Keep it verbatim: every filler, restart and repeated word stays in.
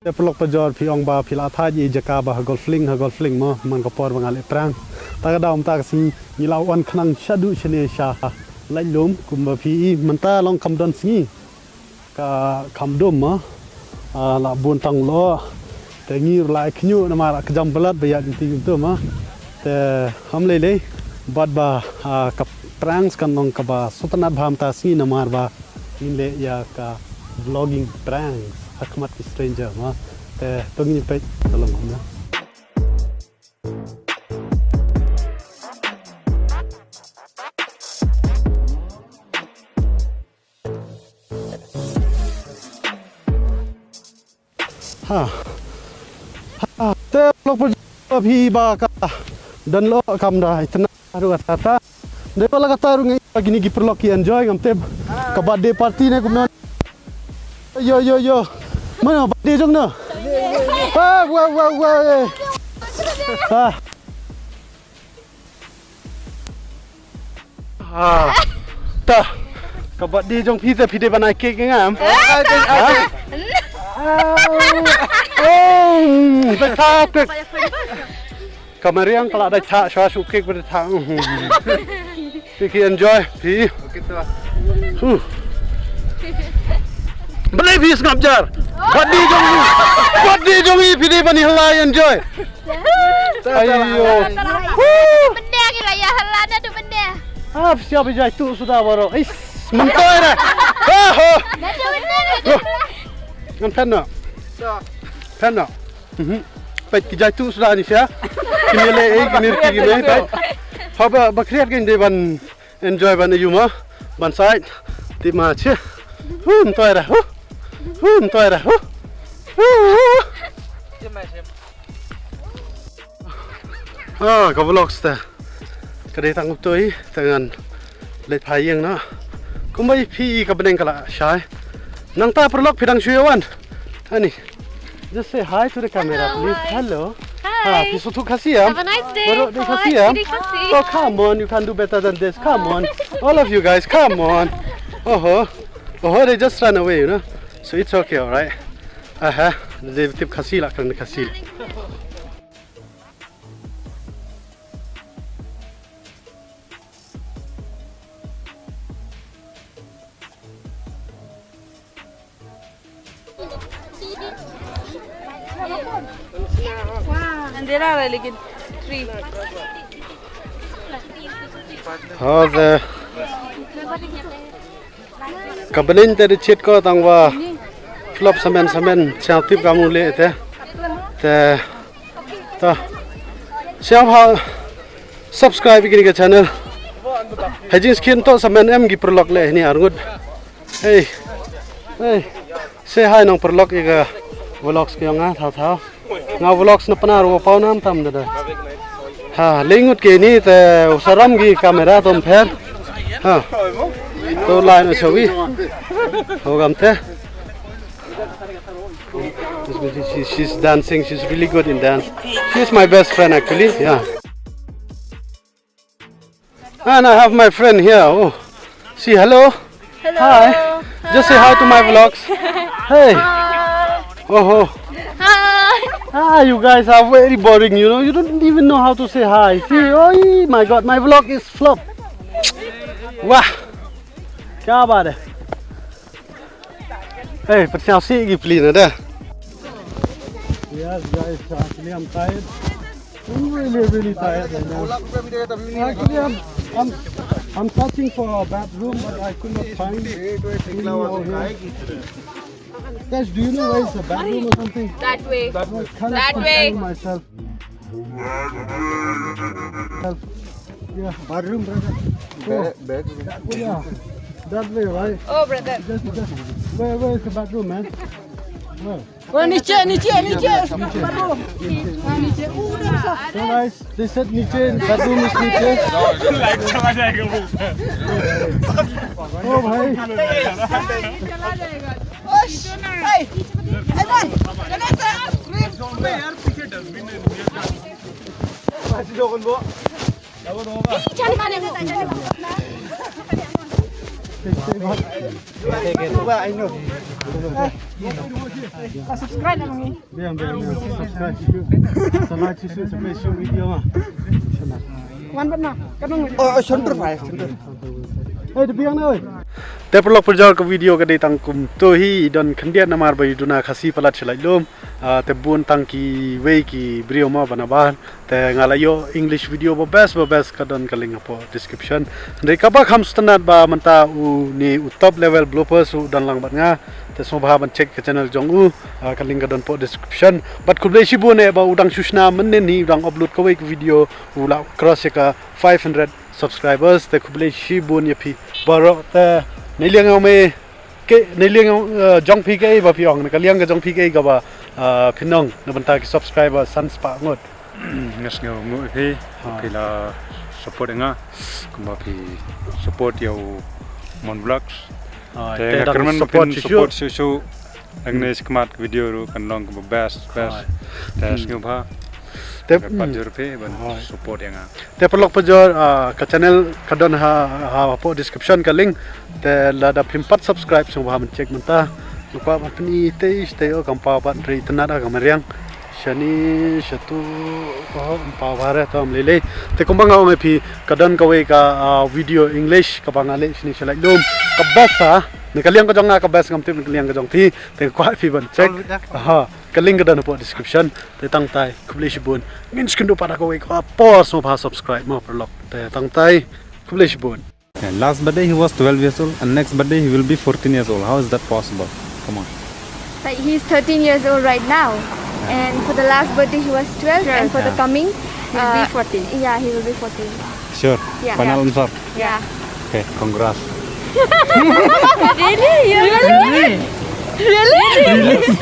Te paralok pajor, phi ong ba phi la thait ïa i jaka ba ha Golf Link, ha Golf Link mo, man ka por ba nga leh prank. Ta ka daw mynta ka sngi ngi la wan khnang shaduh shane sha Laitlum, kumba phi i mynta long kham don sngi. Ka kham dum mo. Ah, la bun tang lo. Te ngi ruh la khñiuh namar ka jam palat ba ïa ngi ti kumtu mo. Te ham lei lei bad ba, ah, ka pranks kan long kaba sngewtynnat bha mynta sngi namar ba ngin leh ïa ka vlogging pranks ha khmat ki stranger mo. Te to ngin peit ka long kumno. Ha. Ha, te paralok pajor, phi ba ka don lo kam da itna ruh kata. Dei pala kata ruh ngi ba kine ki paralok ki enjoy ngam tip. Ka birthday party ne kumno. Yo, yo, yo. Mano birthday jong no? Ah, wa, wa, wa, eh. Ah. Ah. Ta. Ka birthday jong phi te phi dei ban ai cake ngam? Ah. Oh, ta ta. Ka mariang ka la da tha shuwa shu cake ba da tha. Phi ki enjoy phi. Balei phi sngap jar? Birthday jong i. Birthday jong i phi dei ban i hala enjoy. Ayo. Benda ki la ïa hala na tu benda. Ah, phi siap ïa tu suda baroh. Is, mentoi dah. Ah, ho. Ngan phen no. Phen no. Mhm. Peit ki jai tu suda ni sia. Kine le ei kine ki kine peit. Haba ba khriat kein de ban enjoy ban ayu ma. Ban sait. Ti ma che. Hu ntoi ra. Hu. Hu ntoi ra. Hu. Hu. Ah, ka vlogs te. Ka dei tang utoi te ngan leit phai ïing na. Kumba i phi i ka bneng ka la shai. Nangta paralok phi dang shu ïa wan. Ani. Just say hi to the camera, please. Hello. Hi. Ha, phi sngewthuh Khasi em? Have a nice day. Baroh dei Khasi em? Khasi. Oh, come on, you can do better than this. Come on. All of you guys, come on. Oho. Oho, they just run away, you know. So it's okay, all right. Aha, dei tip Khasi la, kren Khasi. अंधेरा आ रहा है लेकिन थ्री। How's the Ka bneng te da chiat ko tang ba flop samen samen, siang tip ka mu le te. Te ta siang ha subscribe kini ka channel. Hajing skin to samen em ki paralok le ni arngut. Hey. Hey. Say hi nong paralok ïa ka vlogs ki ong nga thaw thaw. Nga vlogs na Pnar wa paw nam tam da da. Ha, le ngut ke ni te u saram ki camera tom pher. Ha. To line o chawi. Ho gam te. This is- she- She's dancing. She's really good in dance. She's my best friend actually. Yeah. And I have my friend here. Oh, see, hello. Hello. Hi. Just say hi to my vlogs. Hey. Hi. Oh, oh. Hi. Ah, you guys are very boring, you know. You don't even know how to say hi. See, oh my God, my vlog is flop. Wah. Kya baat hai? Hey, pyrshah sih gi pli na da. Yes, guys, actually I'm tired. I'm really, really tired right now. Actually, I'm, I'm, I'm searching for a bathroom, but I could not find any out here. Guys, do you know where is the bathroom or something? That way. I cannot contain myself. Yeah. Bathroom, brother. Oh. Back, back. That way, yeah. That way, right? Oh, brother. Just, just, where, where is the bathroom, man? Where? Oh, niche, niche, niche. Bathroom. Ah, niche. Oh, there's a- So guys, they said niche, bathroom is niche. Light chala jayega wo. Oh bhai. Hey, hey, man. Subscribe na ngi. Biang, biang, biang. Subscribe shisha. Sa like shisha, sa share video ma. Wan bad na, ka nong. Oh, center pai, center. Hei, da biang na oi. Te paralok parajor, ka video ka dei tang kumto hi, don khyndiat namar ba i duna Khasi palat shalai lum. Ah, te bun tang kiwei ki briew ma ba na bar. Te nga la ïoh English video ba best ba best, ka don ka link hapoh description. Hynrei kaba kham sngewtynnat ba mynta une u top level bloopers u don lang bad nga. Te sngewbha ban check ka channel jong u, ah, ka link ka don hapoh description. Bad khublei shibun eh ba u dang shu shna mynnin hi, u dang upload kawei ka video, u la cross ïa ka five hundred subscribers. Te khublei shibun ïa phi baroh. Te na liang jong me, ka, na liang, eh, jong phi kaei ba phi ong, na ka liang ka jong phi kaei kaba, eh, phin ong na bynta ki subscriber san spah ngut? Nga sngewnguh ïa phi, ha, phi la support ïa nga kumba phi support ïa u Mon Vlogs. Ah, te te nga dang kyrmen ba support phin shuh shuh. Support shuh shuh. Hangne shakhmat ka video ruh kan long kaba best, best. Hai. Te, hmm, sngewbha. Te, hmm, pat jur phi ban, hai, support ïa nga. Te paralok parajor, ah, ka channel ka don ha, ha, hapoh description ka link. Te lada phim pat subscribe sngewbha ban check mynta. Nga kwah ban pyni te, te o kam paw pat ri tnat ha ka mariang. Shane, shatu, ko, ym paw bha re, to ym lei lei. Te kumba nga ong ïa phi, ka don kawei ka, ah, video English kaba nga leh shane shalai lum. Ka best ha, na ka liang ka jong nga ka best, ngam tip na ka liang ka jong phi. Te nga kwah phi ban check. Aha, ka link ka don hapoh description. Te tang tai, khublei shibun. Ngin sa ïakynduh pat ha kawei ka por, sngewbha subscribe mo paralok. Te tang tai, khublei shibun. And last birthday he was twelve years old, and next birthday he will be fourteen years old. How is that possible? Come on. Like, he's thirteen years old right now, yeah, and for the last birthday he was twelve, twelve, and for the, yeah, coming, he'll be, uh, fourteen. Yeah, he will be fourteen. Sure? Yeah. Final, yeah, answer? Yeah. Okay, congrats. Really? You really? Really? Really? Really?